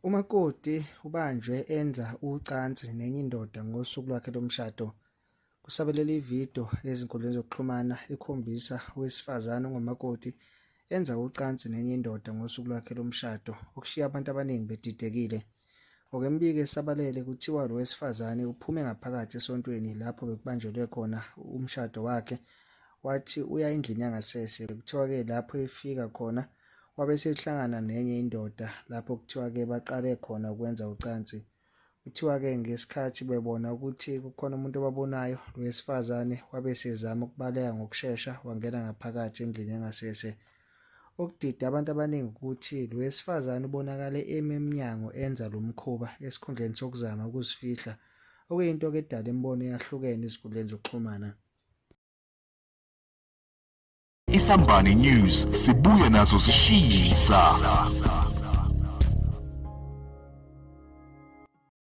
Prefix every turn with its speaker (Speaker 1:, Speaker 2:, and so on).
Speaker 1: Umakoti ubanjwe enza ucansi nenye indoda ngosuku lwakhe lomshado. Kusabalele ividiyo ezinkundleni zokuxhumana ekhombisa owesifazane ongumakoti enza ucansi nenye indoda ngosuku lwakhe lomshado, okushiye abantu abaningi bedidekile. Ngokwemibiko esabalele kuthiwa lo wesifazane uphume ngaphakathi esontweni lapho bekubanjelwe khona umshado wakhe, wathi uya endlini yangasese. Kuthiwa-ke lapho efika khona wabe esehlangana nenye indoda lapho kuthiwa-ke baqale khona ukwenza ucansi. Kuthiwa-ke ngesikhathi bebona ukuthi kukhona umuntu obabonayo, lo wesifazane wabe esezama ukubaleka ngokushesha wangena ngaphakathi endlini yangasese. Okudide abantu abaningi ukuthi lo wesifazane ubonakale emi emnyango enza lo mkhuba esikhundleni sokuzama ukuzifihla, okuyinto-ke edala imibono eyahlukene ezinkundleni zokuxhumana.
Speaker 2: Isambane News sibuya nazo zishisa.